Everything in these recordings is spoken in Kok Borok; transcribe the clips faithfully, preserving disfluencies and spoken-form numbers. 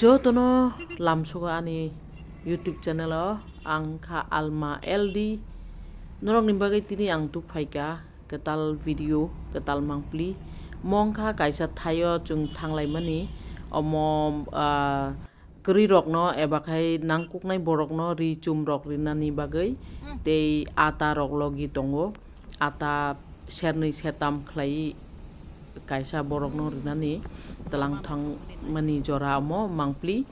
Jotono lamsugo ani YouTube channel o, ang kha Alma L D. Norokni bagwi tini ang tubphaikha kwtal video, kwtal mangpli. Mongkha kaisa thaio chwng thanglaimani, omo, ah, kwrwirokno eba khai nangkuknai borokno ri chumrok rinani bagwi tei ata rok logi tongo. Ata sernwi sertam khlai kaisa borokno rinani twlang thangmani jora omo mangpli.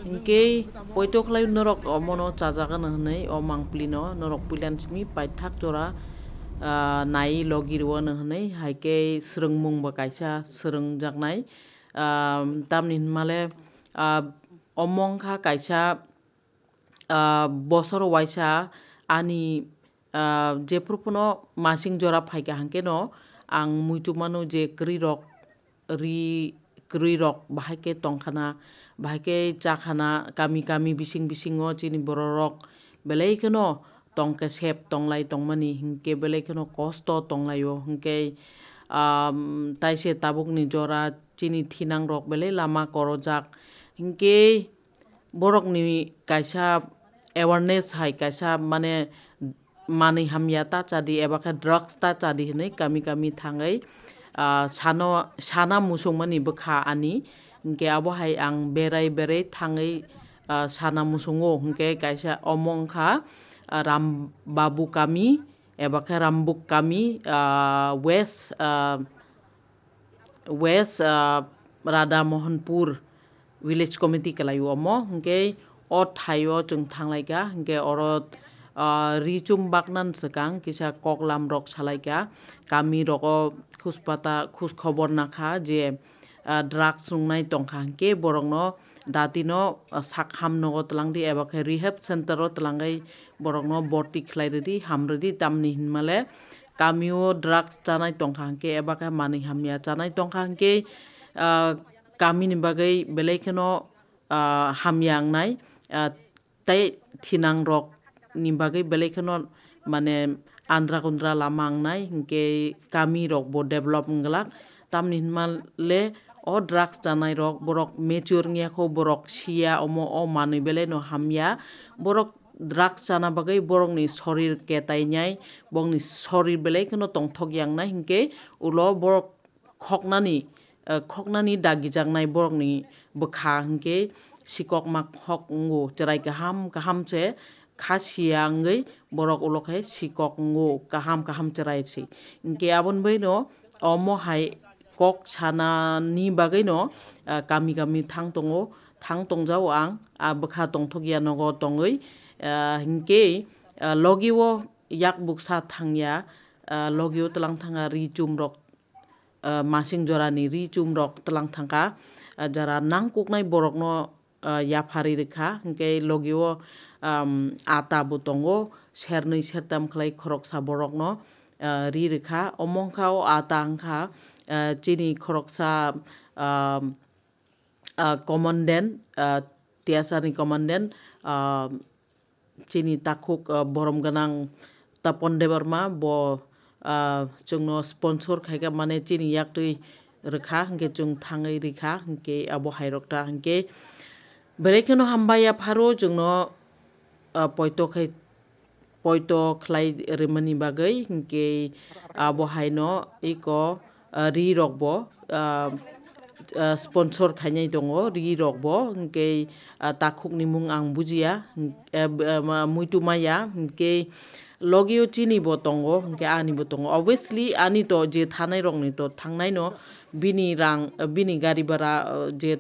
Hinkhe poito khlai norok omono chajakgano hwnwi o mangplino norok puilan simi paithak jora, ah, nai logi rwano hwnwi, haikhe swrwngmungbo kaisa swrwngjaknai. Ah, tamni hwnmale, ah, omo wngkha kaisa, ah, bosor waisa ani, ah, jephru phano masing jora phaikha hwnkhe no ang muitu mano je kwrwirok, ri kwrwirok bahai khe tongkhana, bahai khe chakhana, kami kami bising bisingo chini bororok belai kheno tongkhe sep tonglai tongmani hinkhe belai kheno kosto tonglaio hinkhe, ah, taise tabukni jora chini thinangrok belai lama korojak hinkhe borokni kaisa awareness hai kaisa mane manwi hamya ta chadi eba khe drugs ta chadi hinwi kami kami thangwi, ah, sano, sana musungmani bwkha ani. Hinkhe abo hai ang berai berai thangwi, ah, sana musungo hinkhe kaisa omo wngkha, ah, Ram Babu kami eba khe Rambuk kami, ah, West, ah, West, ah, Radha Mohanpur village committee kwlaio omo, hinkhe o thaio chwng thanglaikha, hinkhe oro, ah, ri chum baknani swkang kisa koklam rok salaikha, kami rogo khuspata khus khobor nakha je, ah, drugs nungnai tongkha, hinkhe borokno datino, ah, sak ham nogo twlangdi eba khe rehab center o twlangwi borokno borti khlai rwdi, ham rwdi, tamni hinmale kamio drugs chanai tongkha hinkhe eba khe manwi hamya chanai tongkha hinkhe, ah, kamini bagwi belai kheno, ah, hamya wngnai, ah, tei thinangrokni bagwi belai kheno mane andra kundra lama wngnai hinkhe kamirokbo develop wngglak. Tamni hinmale o drugs chanairok borok mature wngya kho, borok siya omo o manwi belaino hamya. Borok drugs chana bagwi borokni sorir ketainai, borokni sorir belai kheno tongthok yangnai hinkhe ulo borok khoknani, eh, khoknani dagijaknai borokni bwkha hinkhe sikokma khok wngo, chwrai kaham kaham se kha siya wngwi borok ulo khe sikok wngo, kaham kaham chwrai se. Hinkhe aboni bagwino omo hai kok sanani bagwino, ah, kami kami thang tongo, thang tongjao ang, ah, bwkha tongthokya nogo tongwi, ah, hinkhe, ah, logio yak buksa thangya, ah, logio twlang thangya ri chumrok, ah, masing jorani ri chumrok twlang thangkha, ah, jara nangkuknai borokno, ah, yapharwi rwkha, hinkhe logio, um, ata bo tongo, sernwi sertam khlai khoroksa borokno, ah, ri rwkha. Omo wngkha o ata wngkha, ah, chini khoroksa, um, ah, commandant, ah, Tiasarni commandant, ah, chini takhuk, ah, borom gwnang Tapon Debbarma bo, ah, chwngno sponsor khaikha, mane chini yaktwi rwkha, hinkhe chwng thangwi rikha, hinkhe abo hairok ta hinkhe belai kheno hambai yapharo chwngno, ah, poito khai poito khlai rwmani bagwi, hinkhe abo haino eko, ah, ri rokbo, ah, ah, sponsor khainai tongo, ri rokbo, hinkhe, ah, takhukni mung ang bujiya, hink-, eh, b-, eh, ma-, muitu maya, hinkhe logio chini bo tongo, hinkhe ani bo tongo. Obviously, ani to je thanai rokni to thangnai no, bini rang, bini gari bhara, ah, je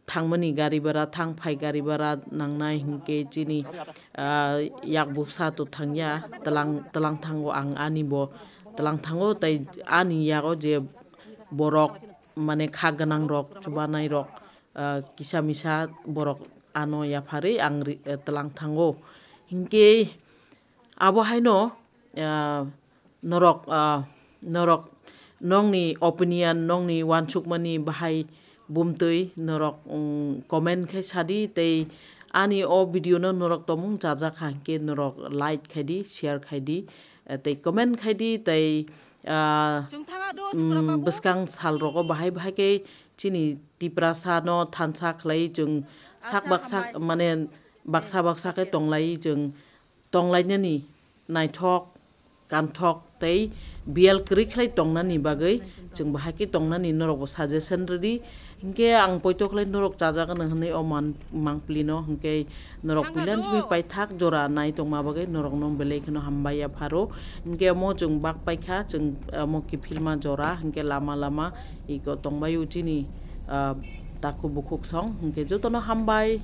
thangmani gari bhara, thang phai gari bhara nangnai hinkhe chini, ah, yak buksa to thangya, twlang, twlang thango ang ani bo, twlang thango tei ani yago je borok mane kha gwnang rok, chubanai rok, ah, kisa misa borok ano yapharwi ang ri-, twlang thango. Hinkhe abo haino, ah, norok, ah, norok nongni opinion, nongni uansukmani bahai bumtwi norok, mm, comment khai sadi tei ani o video no norok tongmung chajak kha hinkhe norok like khaidi, share khaidi, eh, tei comment khaidi tei, ah, mm, bwskang sal rogo bahai bahai khe chini Tiprasa no thansa khlai chwng sak baksa mane baksa baksa khe tonglai chwng tonglainani naithok kanthok tei biyal kwrwi khlai tongnani bagwi chwng bahai khe tongnani norok bo suggestion rwdi. Hinkhe ang poito khlai norok chajakgwno hwnwi o man mangpili no hinkhe norok puila nugwi paithak jora nai tongma bagwi norok no belai kheno hambai ya pharo. Hinkhe omo chwng bak paikha chwng omo kiphilma jora hinkhe lama lama iko tongbai o chini ah, takhuk bukhuk song hinkhe jotono hambai.